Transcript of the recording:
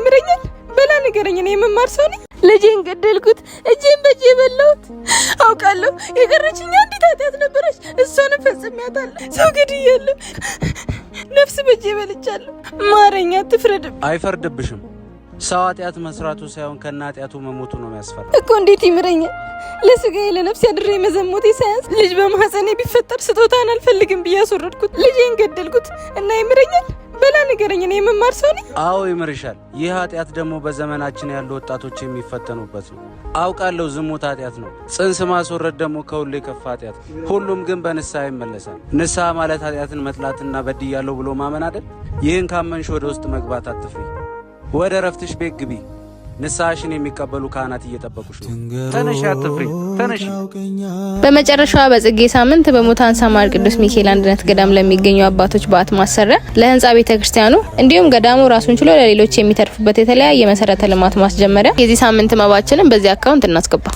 ይምረኛል? በላ ንገረኝ። እኔ የምማር ሰው ነኝ? ልጄን ገደልኩት፣ እጄን በእጄ በላሁት። አውቃለሁ የቀረችኝ አንዲት ኃጢአት ነበረች፣ እሷንም ፈጽሜያታለሁ። ሰው ገድያለሁ፣ ነፍስ በእጄ በልቻለሁ። ማረኛ፣ አትፍረድብኝ። አይፈርድብሽም። ሰው ኃጢአት መስራቱ ሳይሆን ከነ ኃጢአቱ መሞቱ ነው የሚያስፈራ። እኮ እንዴት ይምረኛል? ለስጋዬ ለነፍስ ያድሬ መዘሞቴ ሳያንስ ልጅ በማህፀኔ ቢፈጠር ስጦታን አልፈልግም ብዬ አስወረድኩት። ልጄን ገደልኩት እና ይምረኛል? በላ ንገረኝ። እኔ የምማር ሰው ነኝ? አዎ ይምርሻል። ይህ ኃጢአት ደግሞ በዘመናችን ያሉ ወጣቶች የሚፈተኑበት ነው። አውቃለሁ ዝሙት ኃጢአት ነው። ጽንስ ማስወረድ ደግሞ ከሁሉ የከፋ ኃጢአት ነው። ሁሉም ግን በንስሐ ይመለሳል። ንስሐ ማለት ኃጢአትን መጥላትና በድያለሁ ብሎ ማመን አይደል? ይህን ካመንሽ ወደ ውስጥ መግባት አትፍሪ። ወደ ረፍትሽ ቤት ግቢ። ንስሐሽን የሚቀበሉ ካህናት እየጠበቁሽ ነው። ተነሽ፣ አትፍሪ፣ ተነሽ። በመጨረሻዋ በጽጌ ሳምንት በሙታን ሳማር ቅዱስ ሚካኤል አንድነት ገዳም ለሚገኙ አባቶች በዓት ማሰሪያ፣ ለህንጻ ቤተ ክርስቲያኑ እንዲሁም ገዳሙ ራሱን ችሎ ለሌሎች የሚተርፉበት የተለያየ መሰረተ ልማት ማስጀመሪያ የዚህ ሳምንት መባችንን በዚህ account እናስገባ።